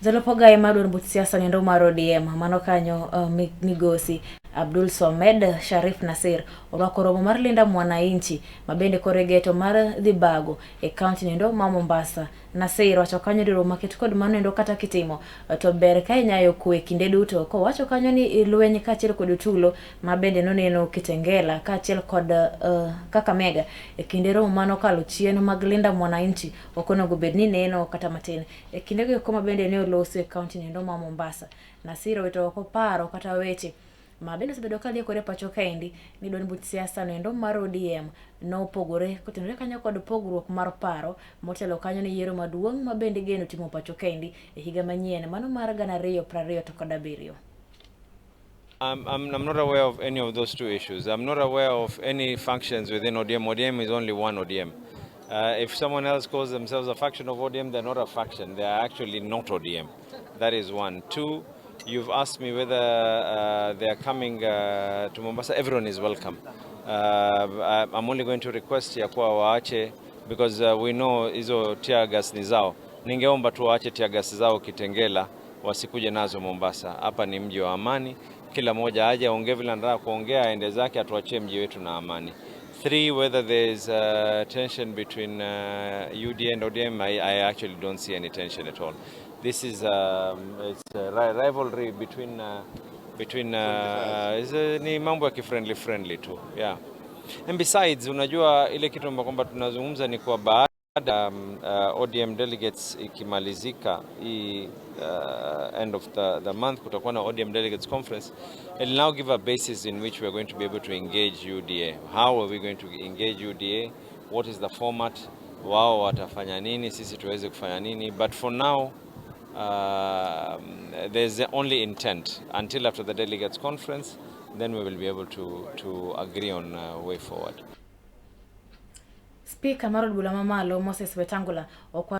Jalup ogaye mar duond buch siasa niendo mar ODM mano kanyo migosi Abdul Somed Sharif Nasir orwako romo mar Linda Mwananchi ma bende koro igeto mar dhi bago e kaunti niendo ma Mombasa. Nasir wacho kanyo ni romo maket kod mano endo kata kitimo to ber ka inyayo kwe kinde duto, kowacho kanyo ni lweny kaachiel kod tulo ma bende noneno Kitengela kaachiel kod Kakamega e kinde romo manokalo chien mag Linda Mwananchi ok onego bed ni neno kata matin. E kindego eko ma bende ne oloso e kaunti niendo ma Mombasa, Nasir owito oko paro kata weche ma bende osebedo ka liekore pacho kaendi ni duond buch siasa noendo mar ODM nopogore kotenore kanyo kod pogruok mar paro motelo kanyo ne yiero maduong' ma bende igeno timo pacho kaendi e higa manyien mano mar 2027. I'm not aware of any of those two issues. I'm not aware of any factions within ODM. ODM is only one ODM. If someone else calls themselves a faction of ODM, they're not a faction. They are actually not ODM. That is one. Two, you've asked me whether they are coming to Mombasa. Everyone is welcome. I'm only going to request ya kuwa waache because we know hizo tear gas ni zao. Ningeomba tu waache tear gas zao Kitengela, wasikuje nazo Mombasa. Hapa ni mji wa amani, kila mmoja aje aongee vile anataka kuongea, aende zake, atuachie mji wetu na amani. Three, whether there's tension between UDA and ODM, I actually don't see any tension at all. This is it's a rivalry between ni mambo ya kifriendly friendly tu, yeah. And besides, unajua ile kitu ambayo kwamba tunazungumza ni kwa baada ODM delegates ikimalizika hii end of the month, kutakuwa na ODM delegates conference. It will now give a basis in which we are going to be able to engage UDA. How are we going to engage UDA? What is the format? Wao watafanya nini? Sisi tuweze kufanya nini? But for now, there's only intent until after the delegates conference, then we will be able to agree on a way forward. Spika mar od bura mamalo Moses Wetangula okwa